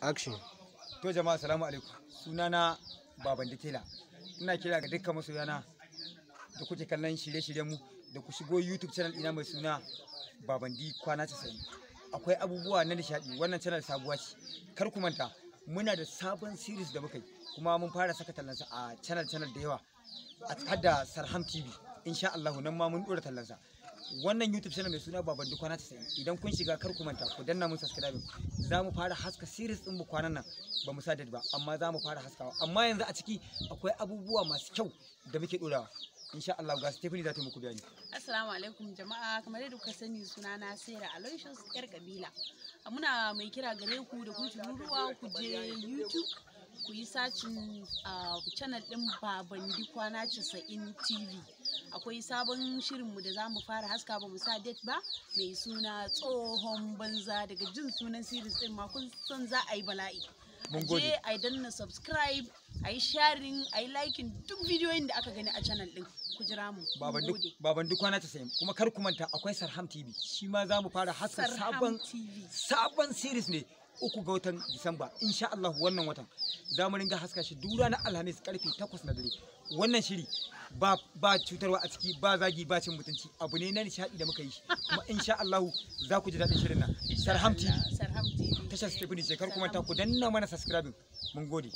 Action. To jama'a, salamu alaikum. Sunana Baban Tela. Ina kira ga dukkan masoyana da kuke kallon shirye-shiryen mu da ku shigo YouTube channel ina mai suna Babandi Kwana 90. Akwai abubuwa na nishadi, wannan channel sabuwa ce. Kar ku manta, muna da sabon series da muka yi, kuma mun fara saka tallansa a channel channel da yawa. A har da Sarham TV. Insha Allah nan ma mun dora tallansa. Wannan YouTube channel mai suna Babandi Kwana 90, idan kun shiga, kar ku manta ku danna mun subscribe. Za mu fara haska series din mu kwanan nan, ba mu sa date ba, amma za mu fara haskawa. Amma yanzu a ciki akwai abubuwa masu kyau da muke dorawa. Insha Allah ga Stephanie za ta yi muku bayani. Assalamu alaikum jama'a, kamar yadda kuka sani, sunana Sarah Aloysius yar kabila. Muna mai kira gare ku da ku tururuwa ku je YouTube ku yi searching channel din Babandi Kwana 90 TV. Akwai sabon shirinmu da za mu fara haska, ba mu sa date ba, mai suna Tsohon Banza. Daga jin sunan series din ma kun san za a yi bala'i. Mun A gode. je a danna subscribe, a yi sharing, a yi liking duk bidiyoyin da aka gani a channel din. Ku jira mu. Mun gode. Babandi Kwana 90. Kuma kar ku manta, akwai Sarham TV, shi ma za mu fara haska Sarham sabon TV. Sabon series ne, 3 ga watan Disamba insha Allah. Wannan watan za mu ringa haska shi duk ranar Alhamis karfe 8 na dare. Wannan shiri ba cutarwa a ciki, ba zagi, ba cin mutunci, abu ne na nishadi da muka yi shi, kuma insha Allah za ku ji daɗin shirin nan. Sarham TV. Sarham TV. Tashar Stephanie ce. Kar ku manta ku danna mana subscribing. Mun gode.